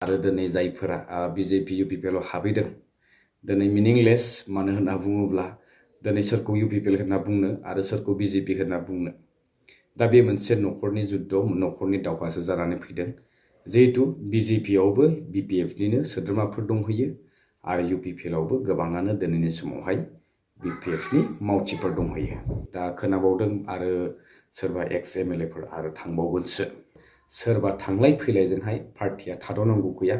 आरो दिनै जायफोरा बिजेपि UPPL आव हाबैदों दिनै मिनिंलेस मानो होनना बुङोब्ला दिनै सोरखौ UPPL होनना बुंनो आरो सोरखौ बिजेपि होनना बुंनो दा बे मोनसे न'खरनि जुद्ध न'खरनि दावहासो जानानै फैदों जिहेतु बिजेपि आवबो BPF निनो सोद्रोमाफोर दंहैयो आरो UPPL आवबो गोबाङानो दिनैनि समावहाय BPF नि मावथिफोर दंहैयो दा खोनाबावदों आरो सोरबा एक्स MLA फोर आरो थांबावगोनसो सोरबा थांलाय फैलायजोंहाय पार्टिया थाद'नांगौ गैया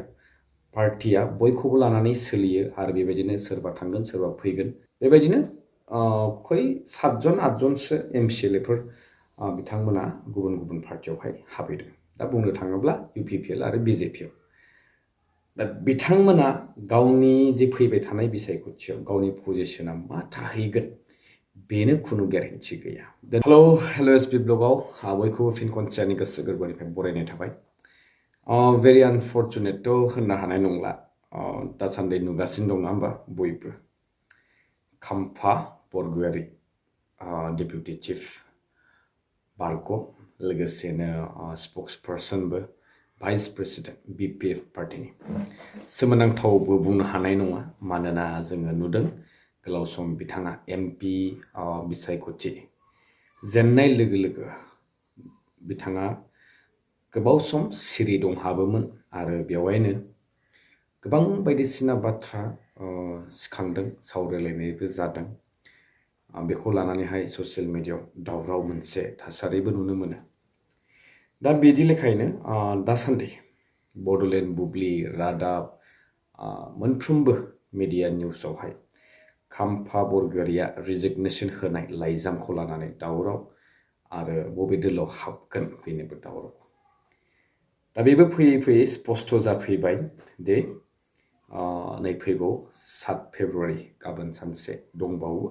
पार्टिया बयखौबो लानानै सोलियो आरो बेबायदिनो सोरबा थांगोन सोरबा फैगोन बेबायदिनो खय 7 जन 8 जनसो MCLA फोर बिथांमोना गुबुन गुबुन पार्टियावहाय हाबैदों दा बुंनो थाङोब्ला UPPL आरो BJP आव दा बिथांमोना गावनि जे फैबाय थानाय बिसायख'थियाव गावनि पजिशना मा थाहैगोन बेनो खुनु ग्यारेन्टि गैया हेलो एसपि ब्लगआव बयखौबो फिन खनसे आंनि गोसो गोरबोनिफ्राय बरायनाय थाबाय भेरि आनफर्चुनेट होननो हानाय नंला दासान्दि नुगासिनो दं नङा होमबा बयबो खाम्फा बरगयारी डेपुटि चिफ बारग' लोगोसेनो स्पक्सपार्सनबो भाइस प्रेसिडेन्ट BPF पार्टिनि सोमोनांथावबो बुंनो हानाय नङा मानोना जोङो नुदों गोलाव सम बिथाङा MP बिसायख'थि जेननाय लोगो लोगो बिथाङा गोबाव सम सिरि दंहाबोमोन आरो बेवहायनो गोबां बायदिसिना बाथ्रा सिखांदों सावरायलायनायबो जादों बेखौ लानानैहाय ससियेल मिडियायाव दावराव मोनसे थासारिबो नुनो मोनो दा बिदि लेखायैनो दासान्दि बड'लेण्ड बुब्लि रादाब मोनफ्रोमबो मिडिया निउसावहाय खाम्फा बरगयारीया रिजिगनेसन होनाय लाइजामखौ लानानै दावराव आरो बबे दोलोआव हाबगोन बेनिबो दावराव दा बेबो फैयै फैयै स्पष्ट जाफैबाय दे नै फैगौ 7 फेब्रुवारि गाबोन सानसे दंबावो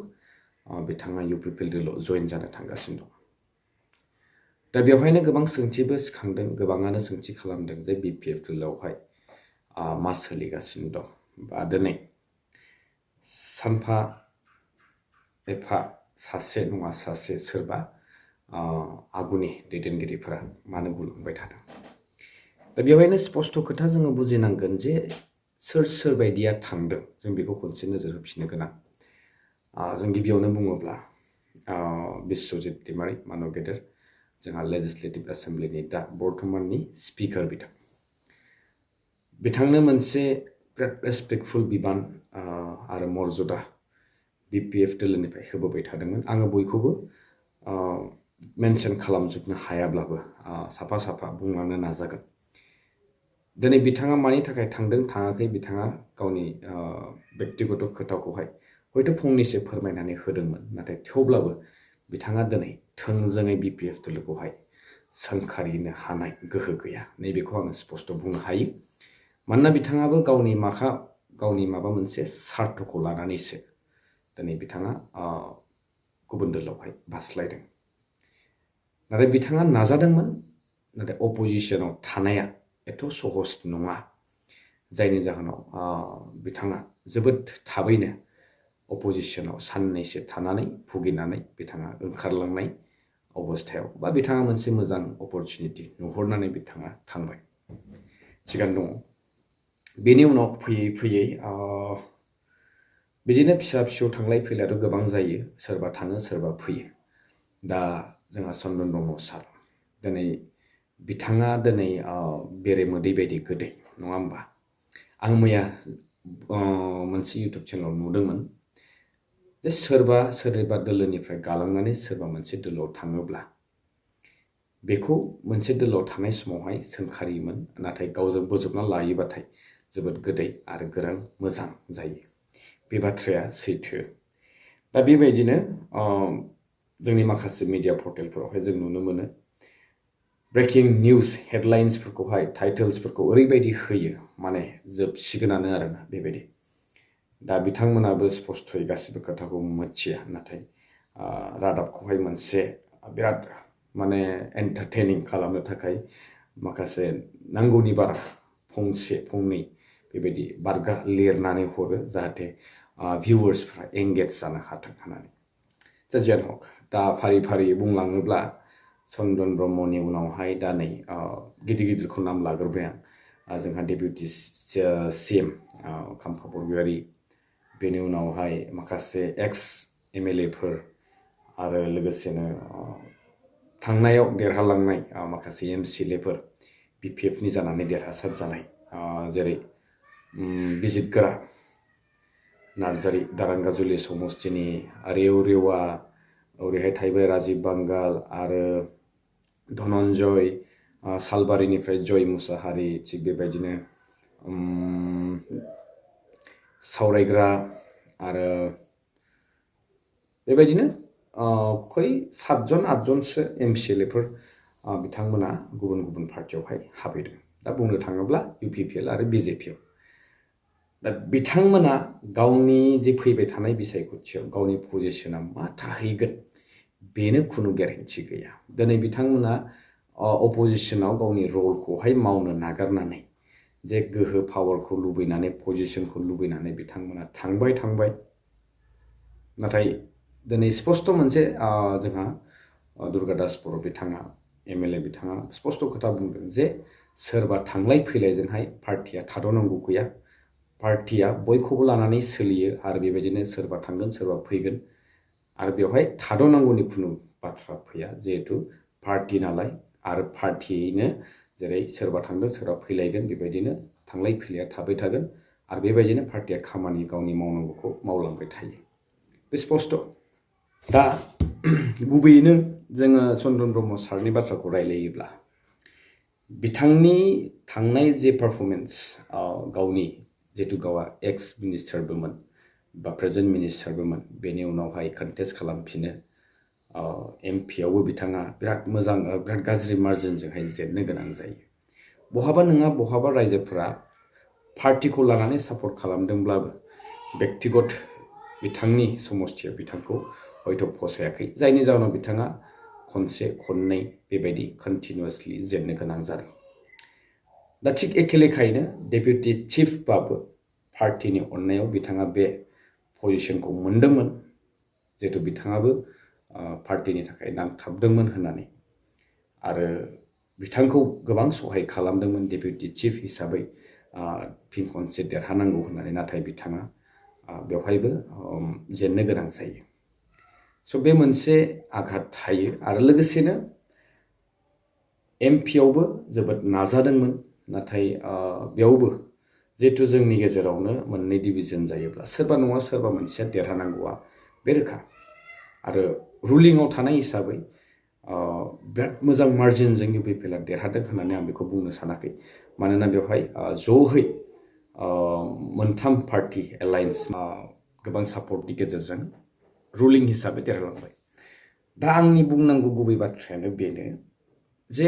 बिथाङा UPPL दोलोआव जइन जानो थांगासिनो दं दा बेवहायनो गोबां सोंथिबो सिखांदों गोबाङानो सोंथि खालामदों जे BPF दोलोआवहाय मा सोलिगासिनो दं बा दिनै सानफा एफा सासे नङा सासे सोरबा आगुनि दैदेनगिरिफोरा मानो गुलुंबाय थादों दा बेवहायनो स्पष्ट खोथा जोङो बुजिनांगोन जे सोर बायदिया थांदों जों बेखौ खनसे नोजोर होफिननो गोनां जों गिबियावनो बुङोब्ला बिस्वजितदाइमारी मानव गेदेर जोंहा लेजिस्लेटिभ एसेम्ब्लिनि दा बर्तमाननि स्पिकार बिथांनो मोनसे बिराद रेसपेक्टफुल बिबान आरो मर्यादा BPF दोलोनिफ्राय होबोबाय थादोंमोन आङो बयखौबो मेनसन खालामजोबनो हायाब्लाबो साफा साफा बुंलांनो नाजागोन दिनै बिथाङा मानि थाखाय थांदों थाङाखै बिथाङा गावनि बेक्तिगत खोथाखौहाय हयथ' फंनैसो फोरमायनानै होदोंमोन नाथाय थेवब्लाबो बिथाङा दिनै थोंजोङै BPF दोलोखौहाय सोंखारिनो हानाय गोहो गैया नैबेखौ आङो स्पष्ट बुंनो हायो मानोना बिथाङाबो गावनि माबा मोनसे सार्थखौ लानानैसो दिनै बिथाङा गुबुन दोलोआवहाय बास्लायदों नाथाय बिथाङा नाजादोंमोन नाथाय अपोजिशनाव थानाया एथ' सहस नङा जायनि जाहोनाव बिथाङा जोबोद थाबैनो अपोजिशनाव साननैसो थानानै भुगिनानै बिथाङा ओंखारलांनाय अबस्थायाव बा बिथाङा मोनसे मोजां अपरचुनिटि नुहुरनानै बिथाङा थांबाय थिगानो दङ बेनि उनाव फैयै फैयै बिदिनो फिसा फिसौ थांलाय फैलायाथ' गोबां जायो सोरबा थाङो सोरबा फैयो दा जोंहा सन्दन ब्रह्म सार दिनै बिथाङा दिनै बेरे मोदै बायदि गोदै नङा होमबा आं मैया मोनसे इउटुब चेनेलाव नुदोंमोन जे सोरबा दोलोनिफ्राय गालांनानै सोरबा मोनसे दोलोआव थाङोब्ला बेखौ मोनसे दोलोआव थानाय समावहाय सोंखारियोमोन नाथाय गावजों बोजबना लायोबाथाय जोबोद गोदै आरो गोरां मोजां जायो बे बाथ्राया सैथो दा बेबायदिनो जोंनि माखासे मिडिया पर्टेलफोरावहाय जों नुनो मोनो ब्रेकिं निउज हेडलाइन्सफोरखौहाय टाइटेल्सफोरखौ ओरैबायदि होयो माने जोबसिगोनानो आरोना बेबायदि दा बिथांमोनाबो स्पष्टयै गासिबो खोथाखौ मिथिया नाथाय रादाबखौहाय मोनसे बिराद माने एन्टारटेनिं खालामनो थाखाय माखासे नांगौनि बारा फंसे फंनै बेबायदि बारगा लिरनानै हरो जाहाथे भिउवार्सफ्रा एंगेज जानो हाथों होननानै जियानो हक दा फारि फारि बुंलाङोब्ला सन्दन ब्रह्मनि उनावहाय दा नै गिदिर गिदिरखौ नाम लाग्रोबाय आं जोंहा डेपुटि CM खाम्फा बरगयारी, बेनि उनावहाय माखासे एक्स MLA फोर आरो लोगोसेनो थांनायाव देरहालांनाय माखासे MCLA फोर BPF नि जानानै देरहासार जानाय जेरै बिजितगोरा नार्जारी दारांगाजुलि समस्तिनि रेवा ओरैहाय थाहैबाय राजीव बांगाल आरो धनन्जय सालबारिनिफ्राय जय मुसाहारि, थिग बेबायदिनो सावरायग्रा आरो बेबायदिनो खै 7 8 MCLA फोर बिथांमोना गुबुन गुबुन पार्टियावहाय हाबैदों। दा बुंनो थाङोब्ला UPPL आरो BJP आव दा बिथांमोना गावनि जे फैबाय थानाय बिसायख'थियाव गावनि पजिशना मा थाहैगोन बेनो खुनु ग्यारेन्टि गैया। दिनै बिथांमोना अपोजिशनाव गावनि रलखौहाय मावनो नागारनानै जे गोहो पावारखौ लुबैनानै पजिशनखौ लुबैनानै बिथांमोना थांबाय नाथाय दिनै स्पष्ट मोनसे जोंहा दुर्गा दास बर' बिथाङा MLA बिथाङा स्पष्ट खोथा बुंदों जे सोरबा थांलाय फैलायजोंहाय पार्टिया थाद'नांगौ गैया, पार्टिया बयखौबो लानानै सोलियो आरो बेबायदिनो सोरबा थांगोन सोरबा फैगोन आरो बेवहाय थाद'नांगौनि खुनु बाथ्रा फैया, जिहेतु पार्टि नालाय आरो पार्टियैनो जेरै सोरबा थांगोन सोरबा फैलायगोन बेबायदिनो थांलाय फैलाया थाबाय थागोन आरो बेबायदिनो पार्टिया खामानि गावनि मावनांगौखौ मावलांबाय थायो, बे स्पष्ट। दा गुबैयैनो जोङो चन्द्रन ब्रह्म सारनि बाथ्राखौ रायलायोब्ला बिथांनि थांनाय जे पारफर्मेन्स गावनि जिहेतु गावआ एक्स मिनिस्टारबोमोन बा प्रेजेन्ट मिनिस्टारबोमोन, बेनि उनावहाय कन्टेस्ट खालामफिनो MP आवबो बिथाङा बिराद मोजां बिराद गाज्रि मार्जिनजोंहाय जेननो गोनां जायो। बहाबा नङा बहाबा रायजोफोरा पार्टिखौ लानानै सापर्ट खालामदोंब्लाबो व्यक्तिगत बिथांनि समस्थिया बिथांखौ हयथ' फसायाखै, जायनि जाहोनाव बिथाङा खनसे खननै बेबायदि कन्टिनिउसलि जेननो गोनां जादों। दा थिग एखे लेखायैनो डेपुटि चिफबाबो पार्टिनि अननायाव बिथाङा बे पजिशनखौ मोनदोंमोन, जिहेतु बिथाङाबो पार्टिनि थाखाय नांथाबदोंमन होननानै आरो बिथांखौ गोबां सहाय खालामदोंमोन डेपुटि चिफ हिसाबै फिन खनसे देरहानांगौ होननानै, नाथाय बिथाङा बेवहायबो जेननो गोनां जायो। स' बे मोनसे आघात थायो आरो लोगोसेनो MP आवबो जोबोद नाजादोंमोन, नाथाय बेयावबो जिहेतु जोंनि गेजेरावनो मोननै डिभिजन जायोब्ला सोरबा नङा सोरबा मोनसेया देरहानांगौआ बे रोखा आरो रुलिंआव थानाय हिसाबै बिराद मोजां मार्जिनजों UPPL आ देरहादों होननानै आं बेखौ बुंनो सानाखै, मानोना बेवहाय ज'है मोनथाम पार्टि एलायन्स गोबां सापर्टनि गेजेरजों रुलिं हिसाबै देरहालांबाय। दा आंनि बुंनांगौ गुबै बाथ्रायानो बेनो जे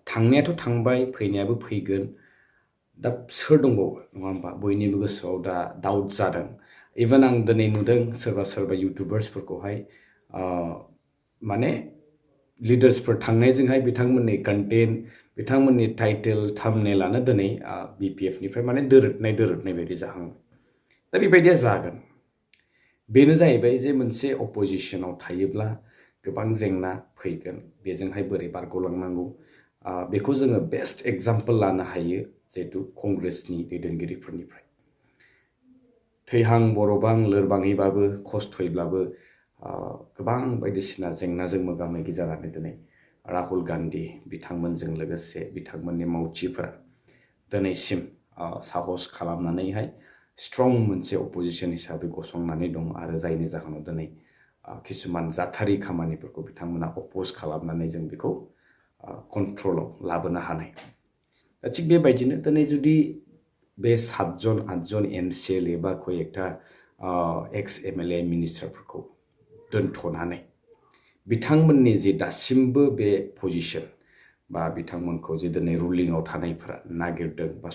थांनायाथ' थांबाय फैनायाबो फैगोन, दा सोर दंबावो नङा होमबा? बयनिबो गोसोआव दा डाउट जादों। इभेन आं दिनै नुदों सोरबा युटुबार्सफोरखौहाय माने लिडार्सफोर थांनायजोंहाय बिथांमोननि कन्टेन्ट बिथांमोननि टाइटेल थाम्बनेइलानो दिनै BPF निफ्राय माने दोरोदनाय बायदि जाहांबाय। दा बेबायदिया जागोन, बेनो जाहैबाय जे मोनसे अपोजिशनाव थायोब्ला गोबां जेंना फैगोन, बेजोंहाय बोरै बारग'लांनांगौ बेखौ जोङो बेस्ट एग्जाम्पल लानो हायो जिहेतु कंग्रेसनि दैदेनगिरिफोरनिफ्राय। थैहां बर'बां लोरबाङैबाबो खस्थ'यैब्लाबो गोबां बायदिसिना जेंनाजों मोगा मोगि जानानै दिनै राहुल गान्धी बिथांमोनजों लोगोसे बिथांमोननि मावथिफोरा दिनैसिम साहस खालामनानैहाय स्ट्रं मोनसे अपोजिशन हिसाबै गसंनानै दं आरो जायनि जाहोनाव दिनै किसुमान जाथारि खामानिफोरखौ बिथांमोना अपोज खालामनानै जों बेखौ कन्ट्रलाव लाबोनो हानाय। दा थिग बेबायदिनो दिनै जुदि बे 7 8 MCLA बा कयेकटा एक्स MLA मिनिस्टारफोरखौ दोनथ'नानै बिथांमोननि जे दासिमबो बे पजिशन बा बिथांमोनखौ जे दिनै रुलिंआव थानायफोरा नागिरदों बा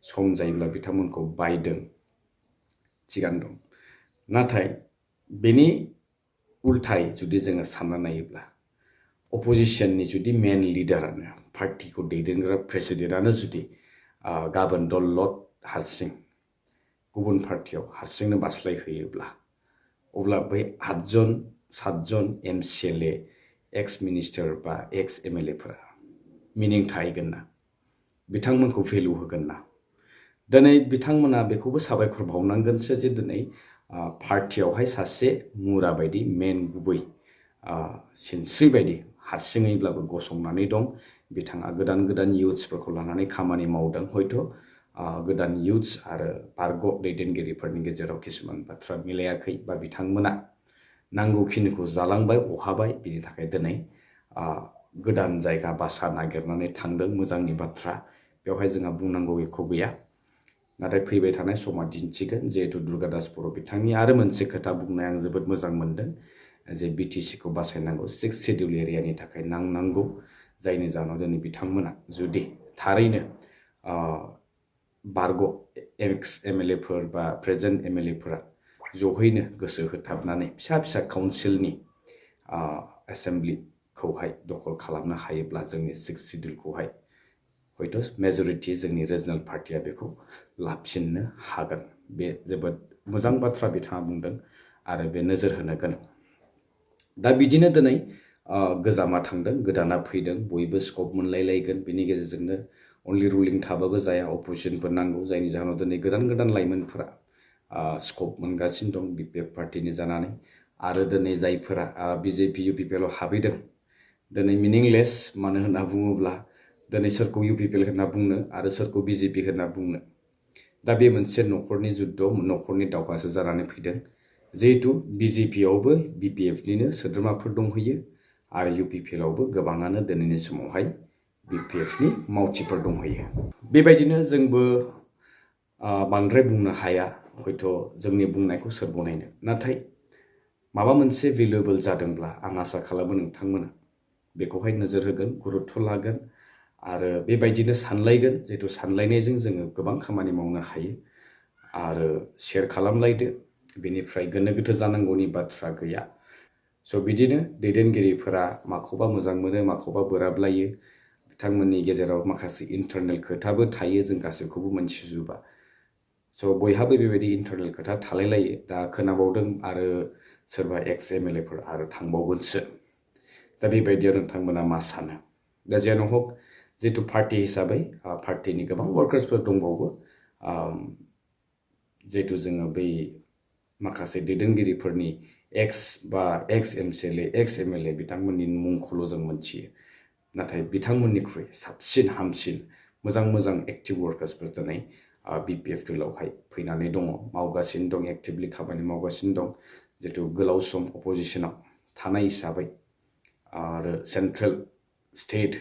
सम जायोब्ला बिथांमोनखौ बायदों, थिगानो दं। नाथाय बेनि उल्थायै जुदि जोङो सानना नायोब्ला अपोजिशननि जुदि मेन लिडारानो पार्टिखौ दैदेनग्रा प्रेसिडेन्टआनो जुदि गाबोन दलद हारसिं गुबुन पार्टियाव हारसिंनो बास्लायहोयोब्ला अब्ला बै 8 7 MCLA एक्स मिनिस्टार बा एक्स MLA फोरा मिनिं थाहैगोन ना? बिथांमोनखौ भेलु होगोन ना दिनै बिथांमोना बेखौबो साबायखर बावनांगोनसो जे दिनै पार्टियावहाय सासे मुरा बायदि मेन गुबै सिनस्रि बायदि हारसिङैब्लाबो गसंनानै दं बिथाङा गोदान गोदान युथ्सफोरखौ लानानै खामानि मावदों हयथ' गोदान युथ्स आरो बारग' दैदेनगिरिफोरनि गेजेराव किसुमान बाथ्रा मिलायाखै बा बिथांमोना नांगौखिनिखौ जालांबाय अहाबाय बिनि थाखाय दिनै गोदान जायगा बासा नागिरनानै थांदों मोजांनि बाथ्रा बेवहाय जोंहा बुंनांगौ एख' गैया नाथाय फैबाय थानाय समा दिन्थिगोन जिहेतु दुर्गादास बर' बिथांनि आरो मोनसे खोथा बुंनाय आं जोबोद मोजां मोनदों जे बिटिसिखौ बासायनांगौ 6 शेड्युल एरियानि थाखाय नांनांगौ जायनि जाहोनाव दिनै बिथांमोना जुदि थारैनो बारग' एक्स एमएलएफोर बा प्रेजेन्ट एमएलएफोरा जहैनो गोसो होथाबनानै फिसा फिसा काउन्सिलनि एसेम्ब्लिखौहाय दखल खालामनो हायोब्ला जोंनि 6 शेड्युलखौहाय हयथ' मेजरिटी जोंनि रिजनेल पार्टिया बेखौ लाफिननो हागोन बे जोबोद मोजां बाथ्रा बिथाङा बुंदों आरो बे नोजोर होनो गोनां दा बिदिनो दिनै गोजामा थांदों गोदाना फैदों बयबो स्कप मोनलायलायगोन बिनि गेजेरजोंनो अनलि रुलिं थाबाबो जाया अपोजिशनफोर नांगौ जायनि जाहोनाव दिनै गोदान गोदान लाइमोनफोरा स्कप मोनगासिनो दं बिपिएफ पार्टिनि जानानै आरो दिनै जायफोरा बिजेपि इउपिपिएल हाबैदों दिनै मिनिंलेस मानो होनना बुङोब्ला दिनै सोरखौ इउपिपिएल होनना बुंनो आरो सोरखौ बिजेपि होनना बुंनो दा बे मोनसे न'खरनि जुद्ध न'खरनि दावहासो जानानै फैदों जिहेतु बिजेपियावबो बिपिएफनिनो सोद्रोमाफोर दंहैयो आरो इउपिपिएलआवबो गोबाङानो दिनैनि समावहाय बिपिएफनि मावथिफोर दंहैयो बेबायदिनो जोंबो बांद्राय बुंनो हाया हयथ' जोंनि बुंनायखौ सोर गनायनो नाथाय माबा मोनसे भेलुएबल जादोंब्ला आं आसा खालामो नोंथांमोना बेखौहाय नोजोर होगोन गुरुत्थ' लागोन आरो बेबायदिनो सानलायगोन जिहेतु सानलायनायजों जोङो गोबां खामानि मावनो हायो आरो शेयार खालामलायदो बेनिफ्राय गोनो गोथो जानांगौनि बाथ्रा गैया स' बिदिनो दैदेनगिरिफोरा माखौबा मोजां मोनो माखौबा बोराबलायो बिथांमोननि गेजेराव माखासे इन्टारनेल खोथाबो थायो जों गासैखौबो मोनथिजोबा स' बयहाबो बेबायदि इन्टारनेल खोथा थालायलायो दा खोनाबावदों आरो सोरबा एक्स एमएलएफोर आरो थांबावगोनसो दा बेबायदियाव नोंथांमोना मा सानो दा जियानो हक जिहेतु पार्टि हिसाबै पार्टिनि गोबां वार्कार्सफोर दंबावो जिहेतु जोङो बै माखासे दैदेनगिरिफोरनि एक्स एमएलए बिथांमोननि मुंखौल' जों मोनथियो नाथाय बिथांमोननिख्रुइ साबसिन हामसिन मोजां एक्टिभ वार्कार्सफोर दिनै बिपिएफ फिल्डआवहाय फैनानै दङ मावगासिनो दं एक्टिभलि खामानि मावगासिनो दं जिहेतु गोलाव सम अपोजिशनाव थानाय हिसाबै आरो सेन्ट्रेल स्टेट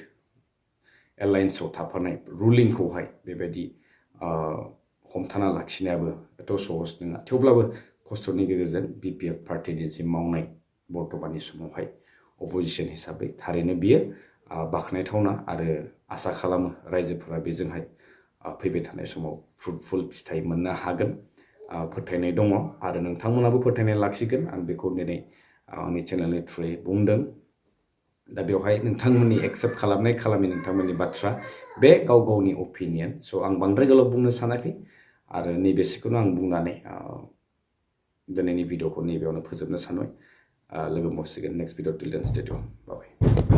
एलायन्सआव थाफानाय रुलिंखौहाय बेबायदि हमथाना लाखिनायाबो एथ' सहस नङा थेवब्लाबो खस्थ'नि गेजेरजों बिपिएफ पार्टिनि जि मावनाय बर्तमाननि समावहाय अपोजिशन हिसाबै थारैनो बियो बाख्नायथावना आरो आसा खालामो रायजोफोरा बेजोंहाय फैबाय थानाय समाव फ्रुटफुल फिथाइ मोननो हागोन फोथायनाय दङ आरो नोंथांमोनाबो फोथायनाय लाखिगोन आं बेखौ दिनै आंनि चेनेलनि थ्रुयै बुंदों दा बेवहाय नोंथांमोननि एक्सेप्ट खालामनाय खालामै नोंथांमोननि बाथ्रा बे गाव गावनि अपिनियन स' आं बांद्राय गोलाव बुंनो सानाखै आरो नैबेसेखौनो आं बुंनानै दिनैनि भिडिअखौ नैबेयावनो फोजोबनो सानबाय लोगो मोनसिगोन नेक्स्ट भिडिअ टिल देन स्टे टिउन बाय